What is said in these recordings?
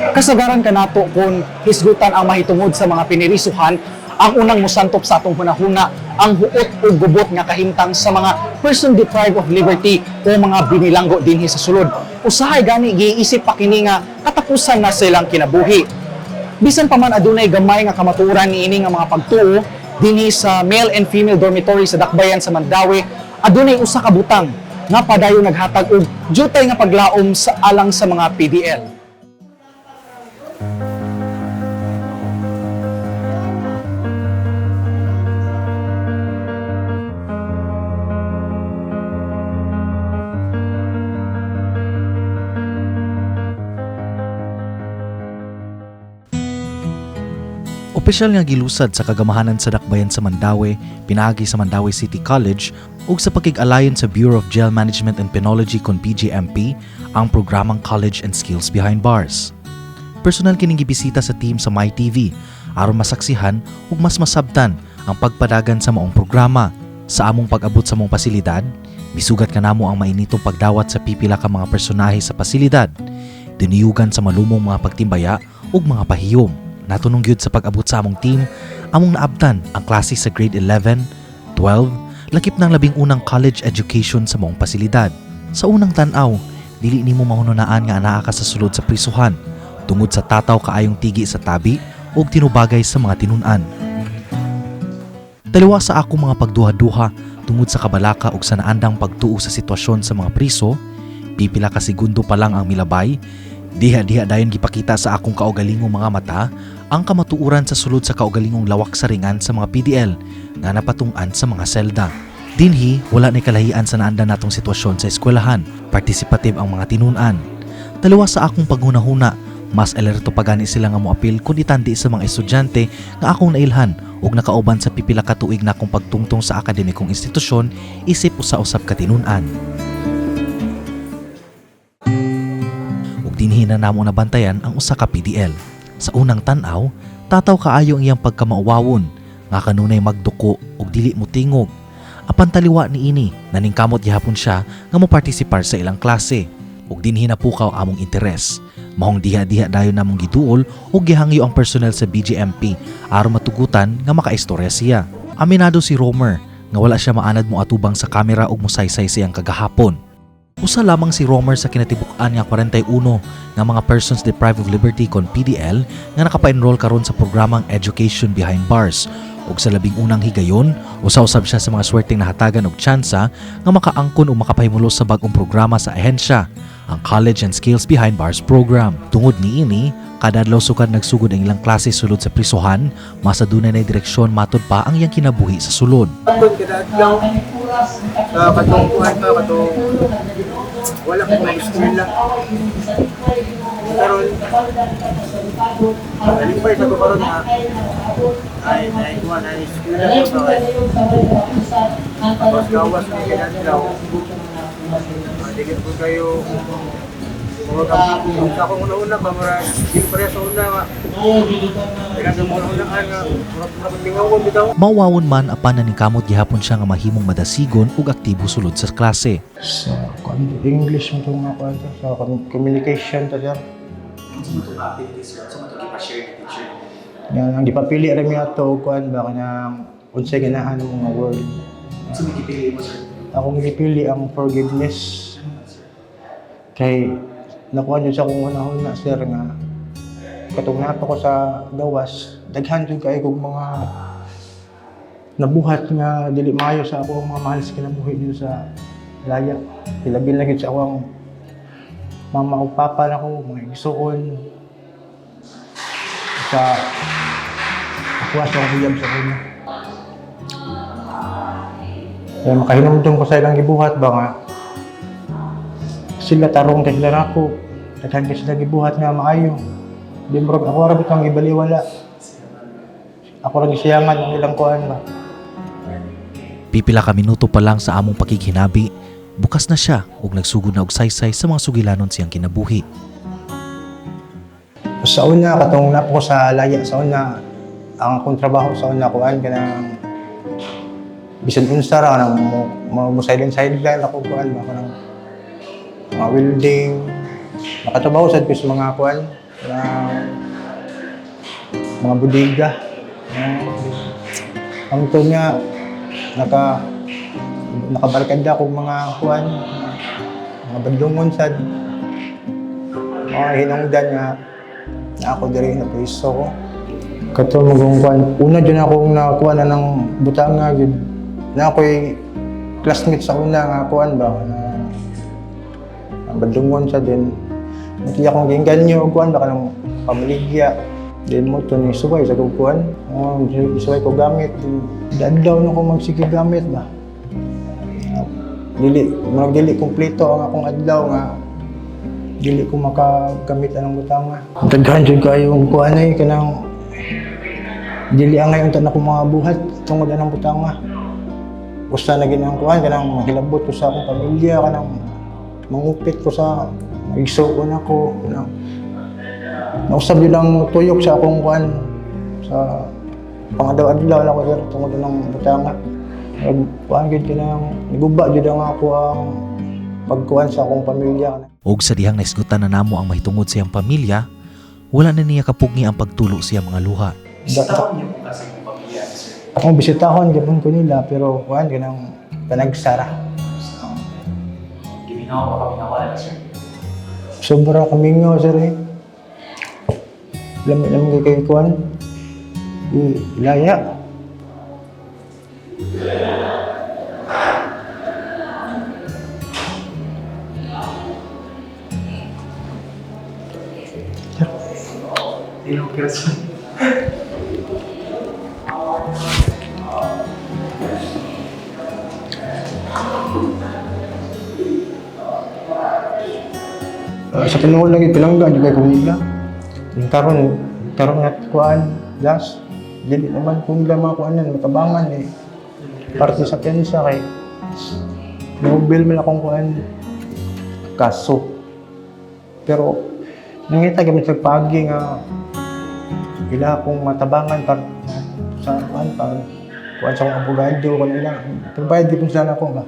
Kasagaran kanato kung hisgutan ang mahitungod sa mga pinirisuhan, ang unang musantop sa atong hunahuna ang huot o gubot nga kahimtang sa mga person deprived of liberty o mga binilanggo dinhi sa sulod. Usahay gani giisip pa kini nga katapusan na silang kinabuhi. Bisan pa man adunay gamay nga kamatuoran niini nga mga pagtuo dinhi sa male and female dormitory sa Dakbayan sa Mandaue, adunay usa ka butang nga padayon naghatag og jutay nga paglaom sa alang sa mga PDL. Opisyal nga gilusad sa kagamahanan sa Dakbayan sa Mandaue, pinaagi sa Mandaue City College ug sa pakig-alayon sa Bureau of Jail Management and Penology kon BJMP ang programang College and Skills Behind Bars. Personal kining gibisita sa team sa MyTV aron masaksihan ug mas masabtan ang pagpadagan sa maong programa. Sa among pag-abot sa maong pasilidad, misugat kanamo ang mainitong pagdawat sa pipila ka mga personahe sa pasilidad, diniyugan sa malumong mga pagtimbaya ug mga pahiyom. Natunong gyud sa pag-abot sa among team, among naabtan ang klase sa grade 11, 12, lakip ng 11 college education sa maong pasilidad. Sa unang tan-aw, dili nimo mahununaan nga anaa ka sa sulod sa prisuhan tungod sa tataw kaayong tigi sa tabi ug tinubagay sa mga tinun-an. Taliwa sa akong mga pagduha-duha tungod sa kabalaka ug sa naandang pagtuo sa sitwasyon sa mga priso, pipila ka segundo pa lang ang milabay, diha-diha dayon gipakita sa akong kaugalingong mga mata ang kamatuoran sa sulod sa kaugalingong lawak sa ringan sa mga PDL nga napatung-an sa mga selda. Dinhi, wala ni kalahian sa naandan natong sitwasyon sa eskwelahan, participative ang mga tinun-an. Taliwa sa akong paghunahuna, mas alerto pa gani sila nga moapil kun itandi sa mga estudyante nga akong nailhan ug nakauban sa pipila ka tuig na akong pagtungtong sa akademikong institusyon isip usa-usab ka tinun-an. Ug dinhi na namo nabantayan ang usa ka PDL. Sa unang tan-aw, tataw kaayo ang iyang pagkamauwawon nga kanunay magduko ug dili motingog. Apan taliwa niini, naningkamot gihapon siya nga mopartisipar sa ilang klase. Ug dinhi napukaw among interes. Maong diha-diha dayon namong giduol ug gihangyo ang personnel sa BJMP aron matugutan nga makaistorya siya. Aminado si Romer nga wala siya maanad mo atubang sa kamera ug mosaysay siyang kagahapon. Usa lamang si Romer sa kinatibuk-an nga 41 nga mga persons deprived of liberty kon PDL nga nakapa-enroll karon sa programang Education Behind Bars ug sa 11 higayon usa-usab siya sa mga swerteng nahatagan og tsansa nga makaangkon o makapahimulos sa bag-ong programa sa ahensya, ang College and Skills Behind Bars program. Tungod niini, kada adlaw sukad nagsugod ang ilang klase sulod sa prisuhan, mas adunay na direksyon matud pa ang iyang kinabuhi sa sulod. Pag kada adlaw, katong kuhan pa, katong wala ko mag-eskwela. Karon, nalipay sa ko karon nga, ay, naikuha na eskwela ko ba kay tapos gawas ni kada adlaw. Di ko kayo mga sa akong una-una ba, mura, di ko pareha sa una nga. Kaya sa mga una-unaan nga, mura mingawon bitaw. Mauwawon man apan naningkamot gihapon siya nga mahimong madasigon ug aktibo sulod sa klase. Sa kuan, English mo itong nga kuan sa communication ta sir. Yan ang gipapili ra mi ato kuan ba kanang unsay ganahan mo nga word. Sa gipili mo, sir? Akong gipili ang forgiveness. Kay nakuha jud sa akong hunahuna sir nga katong naa pa ko sa gawas, daghan jud kay kog mga nabuhat nga dili maayo sa akong mga mahal sa kinabuhi dito sa laya. Hilabi na gyud sa akong mama ug papa nako, mga igsuon. Sa ako sa akong hiyab sa una. Kaya makahinumdum ko sa ilang gibuhat ba nga sila tarong kay sila nako. Daghan kay sila gibuhat nga maayo. Di murag ako ra bitong gibaliwala. Ako ra gisiyangan ang ilang kuan ba. Pipila ka minuto pa lang sa among pakighinabi, bukas na siya ug nagsugod na og saysay sa mga sugilanon siyang kinabuhi. Sa una katong napo ko sa laya sa una ang akong trabaho sa una kuan kanang bisan unsa ra kanang mo silent sideline ako kuan ba kanang mga welding, nakatrabaho sad ko sa mga kuan Na mga bodega. Ang to nga nakabarkada kong mga kuan, mga bandungon sad, mga hinungdan nga na ako diri na priso ko. Kato magong kuan, una dyan akong nakuha na ng butanga gyud. Na ako'y classmate sa una nga kuan ba na ang bandungon sa din. Hindi akong giinganyo og kuan ba kanang pamaligya. Din mo to ni suway sa kong kuan. Oh, suway ko gamit. Dadlaw na ko magsige gamit ba. Dili, murag dili kumpleto ang akong adlaw nga dili ko makagamit anong butanga. Daghan jud kayo ang kuan ay kanang dili angay unta na ko mga buhat tungod anang butanga. Usa na gid ang kuan kanang mahilabot ko sa akong pamilya, kanang mangupit ko sa igsuon ako, kanang nausab yun ang tuyok sa akong kuan sa pangadlaw-adlaw na ko, sir, tungod ng butanga. Nag kuan gyud kanang niguba gyud ang ako ang pagkuan sa akong pamilya. Og sa dihang naisgutan na namo ang mahitungod sa iyang pamilya, wala na niya kapugngi ang pagtulo sa iyang mga luha. Bisitahon niyo po kasi yung pamilya, sir? Akong bisitahon gyapon ko nila, pero kuan kanang panagsara. Giminaw o kaminawan, sir? Sobra kamingaw, sir, eh. Lami naman kay kuan. Ilaya. Sa tinuod lagi, pilangga di kay nila. Yung karon karon nga kuan last dili naman kung nila mga kuanan matabangan eh. Parte sa pensa kay Nobel man akong kuan kaso. Pero nangita gamit sa pagi nga ila akong matabangan par sa kuan pag kuan sa akong abogado kuan ila pagbayad di po sana ako ba.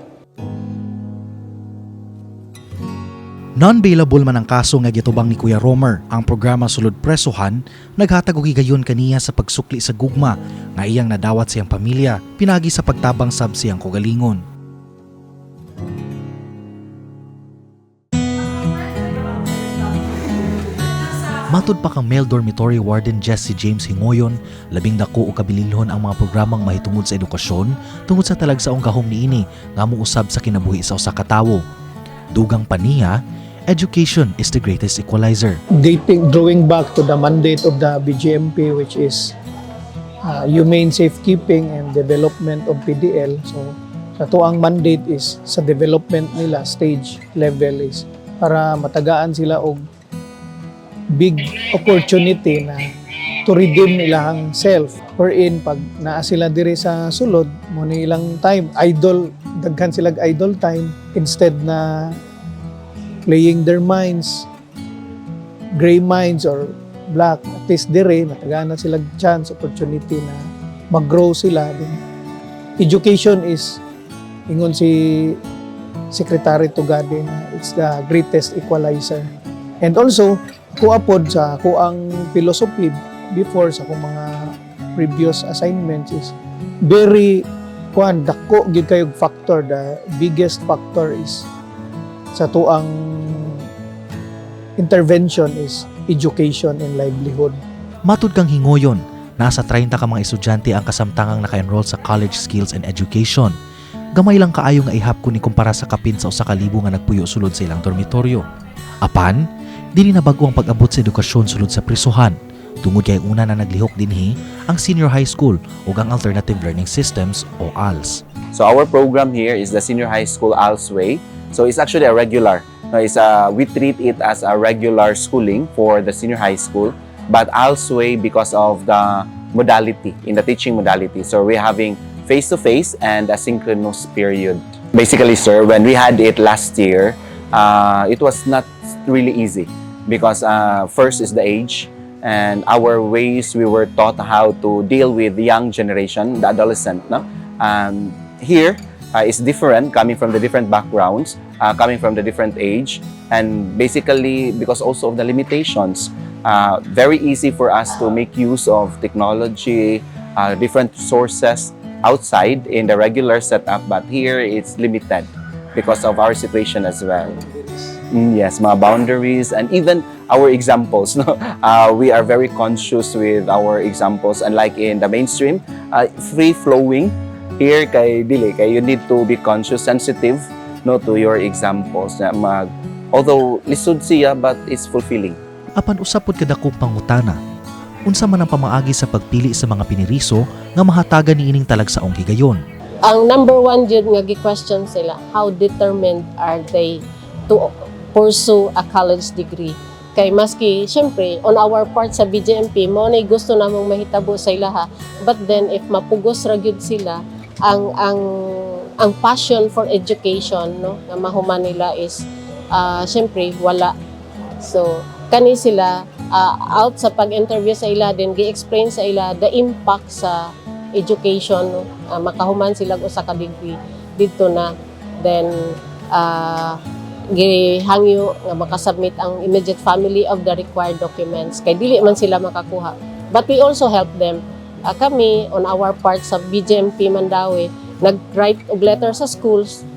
Non-bailable man ang kaso nga gitubang ni Kuya Romer. Ang programa Sulod Presohan naghatag og higayon kaniya sa pagsukli sa gugma nga iyang nadawat sa iyang pamilya pinagi sa pagtabang sab sa iyang kaugalingon. Matud pa kang male dormitory warden Jesse James Hingoyon, labing dako o kabililhon ang mga programang mahitungod sa edukasyon tungod sa talagsaong gahom niini nga muusab sa kinabuhi sa usa ka tawo. Dugang pa niya, education is the greatest equalizer. Dating drawing back to the mandate of the BGMP, which is humane safekeeping and development of PDL. So sa ang mandate is sa development nila stage level is para matagaan sila og big opportunity na to redeem ilahang self, wherein pag naa sila diri sa sulod mo ni ilang time idle, daghan sila idle time instead na playing their minds, gray minds or black. At least dire matagaan na sila chance, opportunity na mag-grow sila. Then, education is, ingon si Secretary Tugade na it's the greatest equalizer. And also kuha pod sa ako ang philosophy before sa akong mga previous assignments is very kuan, dako gyud kayo factor. The biggest factor is sa tuang intervention is education and livelihood. Matud kang Hingoyon, nasa 30 ka mga estudyante ang kasamtangang naka-enroll sa College Skills and Education. Gamay lang kaayo nga ihap kun ikumpara sa kapin sa 1,000 nga nagpuyo sulod sa ilang dormitoryo. Apan, dili na bago ang pag-abot sa edukasyon sulod sa prisuhan. Tungod kay una na naglihok dinhi ang senior high school ug ang Alternative Learning Systems o ALS. So our program here is the Senior High School ALS Way. So it's actually a regular. No, we treat it as a regular schooling for the senior high school, but ALS Way because of the modality, in the teaching modality. So we're having face-to-face and asynchronous period. Basically, sir, when we had it last year, it was not really easy because first is the age and our ways we were taught how to deal with the young generation, the adolescent. No? Here is different, coming from the different backgrounds, coming from the different age, and basically because also of the limitations. Very easy for us to make use of technology, different sources outside in the regular setup, but here it's limited because of our situation as well. Yes, mga boundaries and even our examples. No, we are very conscious with our examples. Unlike in the mainstream, free flowing. Here kay dili kay you need to be conscious, sensitive, no, to your examples. Na mag, although lisod siya, but it's fulfilling. Apan usa pod kadakong pangutana. Unsa man ang pamaagi sa pagpili sa mga piniriso nga mahatagan niining talagsaong higayon? Ang number one jud nga gi-question sila, how determined are they to pursue a college degree? Kay maski, syempre, on our part sa BJMP, mao na gusto namong mahitabo sa ilaha. But then, if mapugos ra gyud sila, ang passion for education, no, nga mahuman nila is, syempre, wala. So, kani sila, out sa pag-interview sa ila din, gi-explain sa ila the impact sa education, no? Makahuman sila og usa ka degree didto na, then gihangyo nga makasubmit ang immediate family of the required documents kay dili man sila makakuha, but we also help them. Kami on our part sa BJMP Mandaue, nag-write og letter sa schools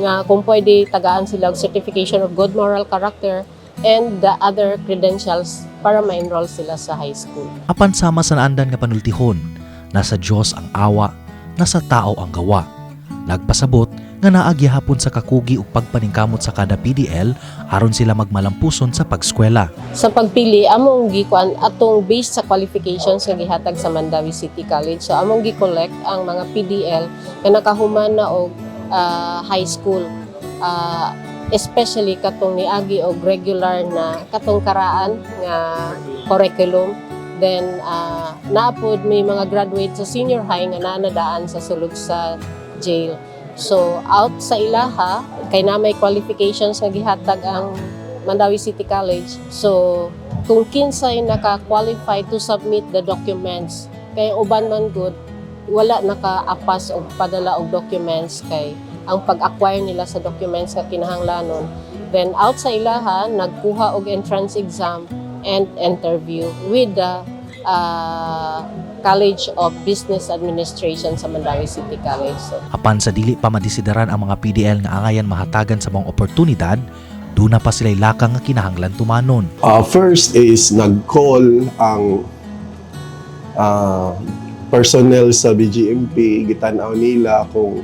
nga kung pwede tagaan sila og certification of good moral character and the other credentials para ma-enroll sila sa high school. Apan sama sa naandan nga panultihon, nasa Dios ang awa, nasa tao ang gawa. Nagpasabot nga naa gihapon sa kakugi ug pagpaningkamot sa kada PDL aron sila magmalampuson sa pagskwela. Sa pagpili, among gikuan atong based sa qualifications nga gihatag sa Mandaue City College. So among gi-collect ang mga PDL nga nakahuman na og high school. Especially katong niagi og regular na katong karaan nga curriculum. Then naa pod may mga graduate sa senior high nga naa nadaan sa sulod sa jail. So out sa ilaha kay na may qualifications nga gihatag ang Mandaue City College. So kung kinsay naka-qualify to submit the documents, kay uban man gud wala naka-apas og padala og documents kay ang pag-acquire nila sa documents nga kinahanglanon. Then out sa ilaha, nagkuha og entrance exam and interview with the College of Business Administration sa Mandaue City College. So, Apan sa dili pa madesideran ang mga PDL nga angayan mahatagan sa mga oportunidad, duna pa sila'y lakang nga kinahanglan tumanon. First is nag-call ang personnel sa BJMP, gitan-aw nila kung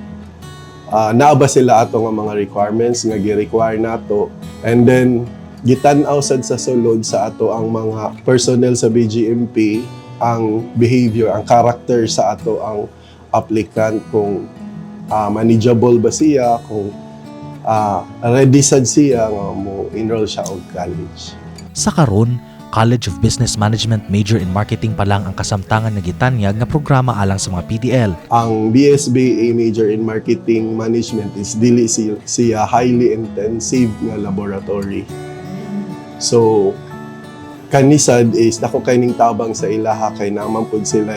naa ba sila ato nga mga requirements nga gi-require nato, and then gitan-aw sad sa sulod sa ato ang mga personnel sa BJMP ang behavior, ang character sa ato ang applicant, kung manageable ba siya, kung ready sad siya nga mo enroll siya og college. Sa karon, College of Business Management major in Marketing pa lang ang kasamtangan nga gitanyag nga programa alang sa mga PDL. Ang BSBA major in Marketing Management is dili siya highly intensive nga laboratory. So kani sad is dako kay ning tabang sa ilaha kay naman pud sila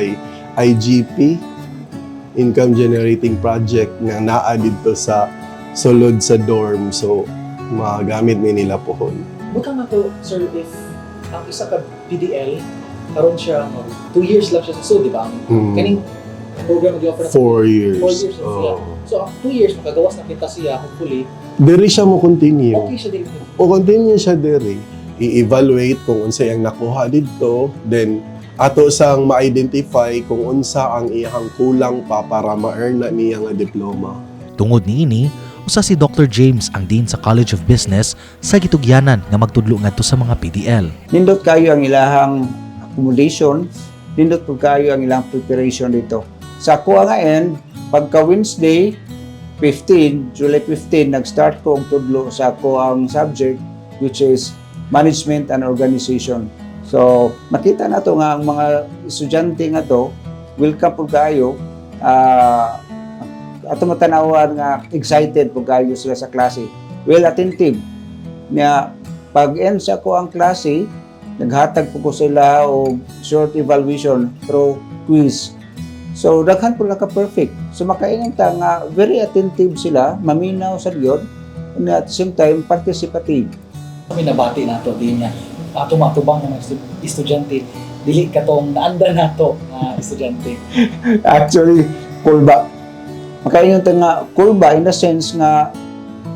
IGP, income generating project, nga naa didto sa sulod sa dorm, so magamit ni nila pohon. Butang na to, sir, if ang isa ka PDL, karon siya, mag 2 years lang siya sa sud, di ba? Ang kaning program nga gi-offer na 4 years. 4 years na siya. Oo. So, ang 2 years, makagawas na kita siya, hopefully, Diri siya mo continue. Okay siya din. O continue siya diri. I-evaluate kung unsay ang nakuha didto, then ato sang ma-identify kung unsa ang iyang kulang pa para ma-earn na niya nga diploma. Tungod niini, usa si Dr. James, ang dean sa College of Business, sa gitugyanan nga magtudlo ngadto sa mga PDL. Nindot kayo ang ilahang accommodation, nindot pud kayo ang ilang preparation dito. Sa ako nga end, pagka Wednesday, 15, July 15, nag-start ko ang tudlo sa ako ang subject, which is Management and Organization. So, makita na to nga ang mga estudyante nga to, welcome pud kayo, ato matanawan nga excited pud kayo sila sa klase. Well attentive. Nya pag end sa ko ang klase, naghatag po ko sila og short evaluation through quiz. So daghan po naka-perfect. So makaingon ta nga very attentive sila, maminaw sa gyud, and at the same time participative. Kami nabati na to din niya. Ato matubang ng mga estudyante dili katong naanda nato nga estudyante? Actually, kulba. Makaingon ta nga kulba in the sense nga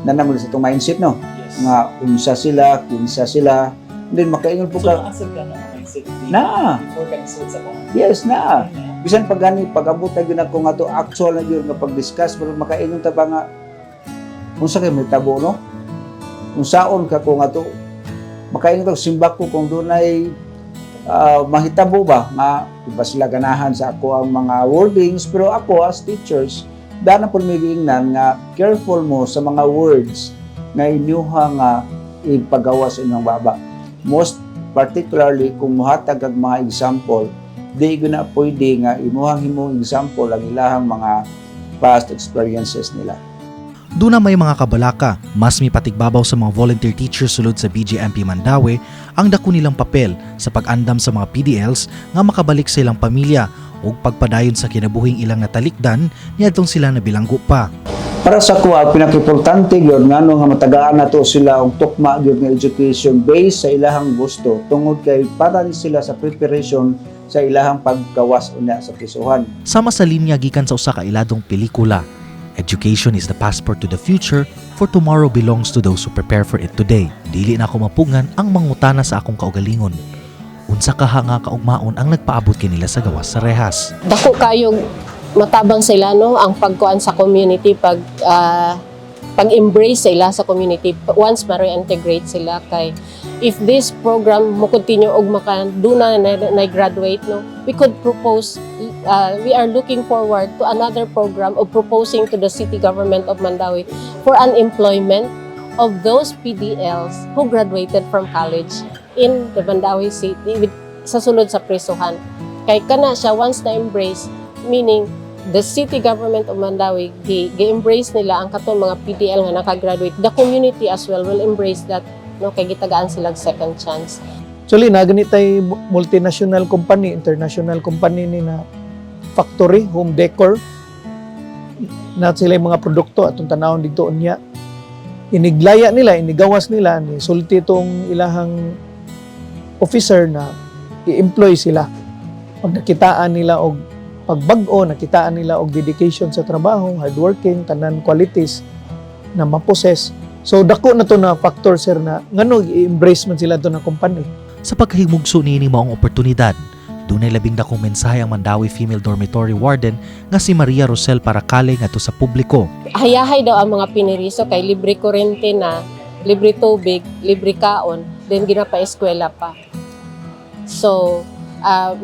nanamol sa itong mindset, no? Yes. Nga unsa sila, kinsa sila. And then makaingon po So ka, naasad ka na mindset di, Na. before ka nisod sa kong? Yes na. Bisan pag gani pag-abot na gyud ako nga to actual na gyud nga pag-discuss, pero makaingon ta ba nga unsa kay may tabo, no? Unsaon ka ko nga to makaingon ta simbak ko kung dunay mahitabo ba nga iba sila ganahan sa ako ang mga wordings, pero ako as teachers dana pud may giingnan nga careful mo sa mga words nga inyuha nga ipagawa sa inyong baba, most particularly kung muhatag ang mga example. Di gyud na pwede nga imuhang himong example ang ilahang mga past experiences nila. Duna may mga kabalaka, mas mipatigbabaw sa mga volunteer teachers sulod sa BJMP Mandaue ang dako nilang papel sa pag-andam sa mga PDLs nga makabalik sa ilang pamilya ug pagpadayon sa kinabuhing ilang natalikdan niadtong sila nabilanggo pa. Para sa kuha, pinaka-importante gyud ngano nga matagaan nato sila og tukma gyud nga education based sa ilahang gusto, tungod kay para ni sila sa preparation sa ilahang paggawas unya sa prisuhan. Sama sa linya gikan sa usa ka iladong pelikula, "Education is the passport to the future, for tomorrow belongs to those who prepare for it today." Dili na ako mapugngan ang mangutana sa akong kaugalingon. Unsa kaha nga kaugmaon ang nagpaabot kanila sa gawas sa rehas? Dako kayong matabang sila, no, ang pagkuan sa community, pag pag-embrace sila sa community once ma-reintegrate sila. Kay if this program mo continue og maka duna na graduate, no, we could propose, we are looking forward to another program of proposing to the city government of Mandaue for an employment of those PDLs who graduated from college in the Mandaue City with, sa sulod sa prisuhan. Kay kana siya, once na embrace, meaning the city government of Mandaue gi, gi-embrace nila ang katong mga PDL nga nakagraduate, the community as well will embrace that, no, kay gitagaan sila second chance. Actually, na ganit tay multinational company, international company ni na factory, home decor. Na sila yung mga produkto atong tanawon dito unya. Iniglaya nila, inigawas nila, ni sulti tong ilahang officer na i-employ sila. Pag nakitaan nila og pagbag-o, nakitaan nila og dedication sa trabaho, hardworking, tanan qualities na ma-possess. So dako na to na factor, sir, na ngano i-embrace man sila to na company. Sa pagkahimugso niini maong oportunidad, dunay labing dakong mensahe ang Mandaue Female Dormitory Warden nga si Maria Rosel Paracale ngadto sa publiko. Hayahay daw ang mga piniriso kay libre kuryente na, libre tubig, libre kaon, then ginapa-eskwela pa. So,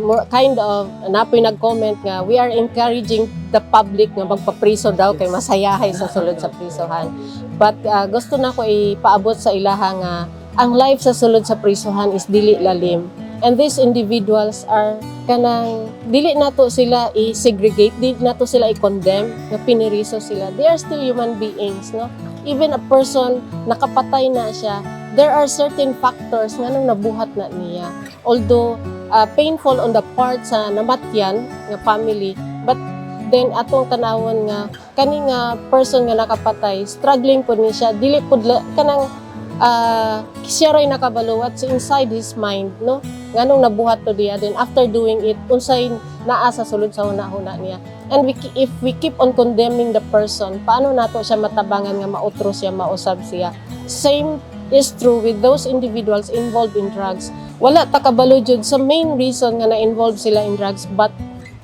more kind of, napoy nag-comment nga, we are encouraging the public nga magpapriso daw kay masayahay sa sulod sa prisohan. But gusto na ko ipaabot sa ilaha nga ang life sa sulod sa prisohan is dili lalim. And these individuals are kanang dili nato sila i-segregate, dili nato sila i-condemn nga piniriso sila. They are still human beings, no? Even a person nakapatay na siya, there are certain factors nga nang nabuhat na niya. Although painful on the part sa namatyan nga family, but then atong tanawon nga kani nga person nga nakapatay, struggling pud ni siya, dili pud kanang siya ray nakabalo what's inside his mind, no, nganong nabuhat to diya. Then after doing it, unsay naa sa sulod sa huna-huna niya. And if we keep on condemning the person, paano nato siya matabangan nga mautro siya, mausab siya? Same is true with those individuals involved in drugs. Wala ta kabalo jud sa main reason nga na-involve sila in drugs, but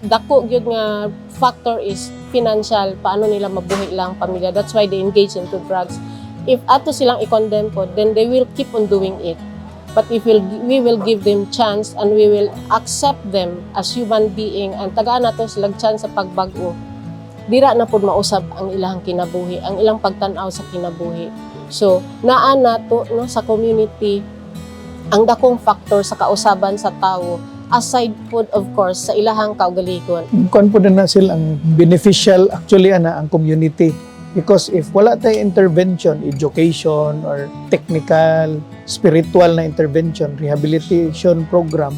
dako gyud nga factor is financial, paano nila mabuhi lang pamilya. That's why they engage into drugs. If ato silang i-condemn po, then they will keep on doing it. But if we will give them chance and we will accept them as human being and tagaan nato sila chance sa pagbag-o, dira na pud mausab ang ilang kinabuhi, ang ilang pagtan-aw sa kinabuhi. So naa nato, no, sa community ang dakong factor sa kausaban sa tawo, aside pod of course sa ilahang kaugalingon. Kuan po na sila ang beneficial actually ana ang community, because if wala tay intervention, education or technical, spiritual na intervention, rehabilitation program,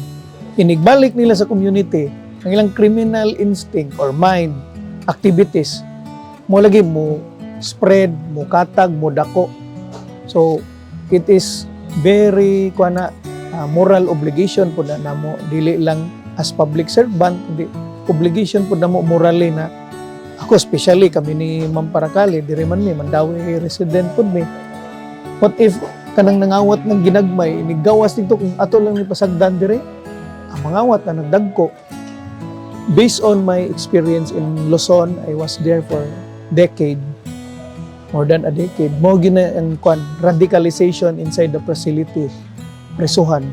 inigbalik nila sa community ang ilang criminal instinct or mind activities mo lagi mo spread, mo katag, mo dako. So it is very kuan na Moral obligation po na namo, dili lang as public servant kundi obligation po namo morally na ako, especially kami ni Ma'am Paracali, diri man mi, Mandaue resident pud mi. What if kanang nangawat ng ginagmay nigawas dito, kung ato lang ni pasagdan dire ang mangawat na nagdagko? Based on my experience in Luzon, I was there for decade, more than a decade, mo gina ang kwan, radicalization inside the facility, presuhan.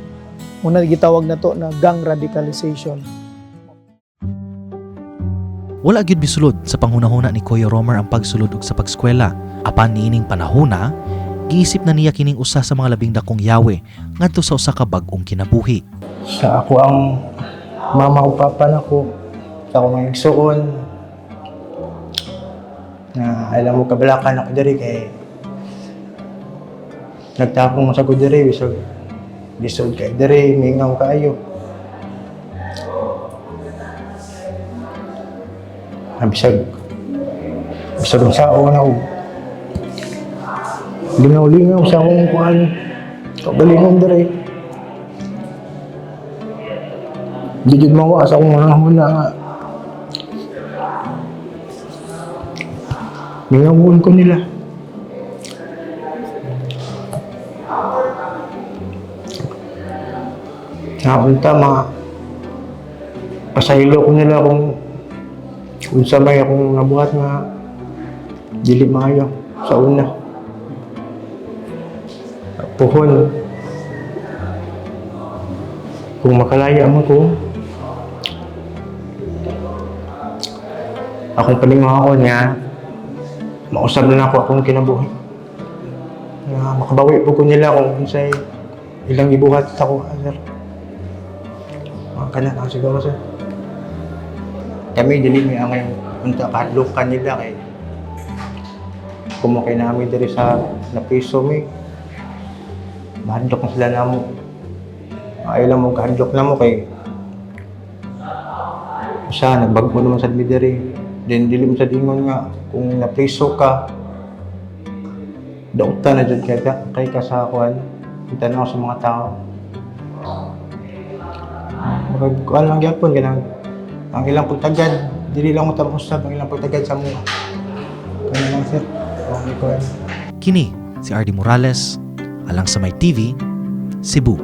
Una gitawag na to na gang radicalization. Wala gyud misulod sa panghunahuna ni Kuya Romer ang pagsulod og sa pagskwela. Apan niining panahona, giisip na niya kining usa sa mga labing dakong yawe ngadto sa usa ka bag-ong kinabuhi. Sa ako ang mama ug papa nako, sa akong mga igsuon na alam mo kabalakan ako diri kay nagtapong sa ko diri, bisag lisod kay diri, mingaw kaayo. Ah, bisag bisag ang sao na og lingaw-lingaw sa akong kuan kaugalingon diri. Di jud mawa sa akong hunahuna nga mingawon ko nila. Naunta mga pasaylo ko nila kung unsa may akong nabuhat nga dili maayo sa una. Puhon, kung makalaya mo ko, akong palingahon nga mausab na ako akong kinabuhi. Nga makabawi po ko nila kung unsay ilang gibuhat sa ako, sir. Mga kana lang siguro, sir. Kami dili mi angay unta kahadlokan nila kay kung kay namin diri sa napiso mi, mahadlok na sila namo. Ayaw lang mo kahadlok namo kay usa nagbag-o naman sad mi diri. Then dili mo sad ingon nga kung napriso ka, dautan na jud kay ka sa kuan tanaw sa mga tao. Murag kuan lang gyapon, kanang ang ilang pagtagad, dili lang mo usab ang ilang pagtagad sa mga. Kana lang, sir. Okay ko. Kini si RD Morales, alang sa My TV, Cebu.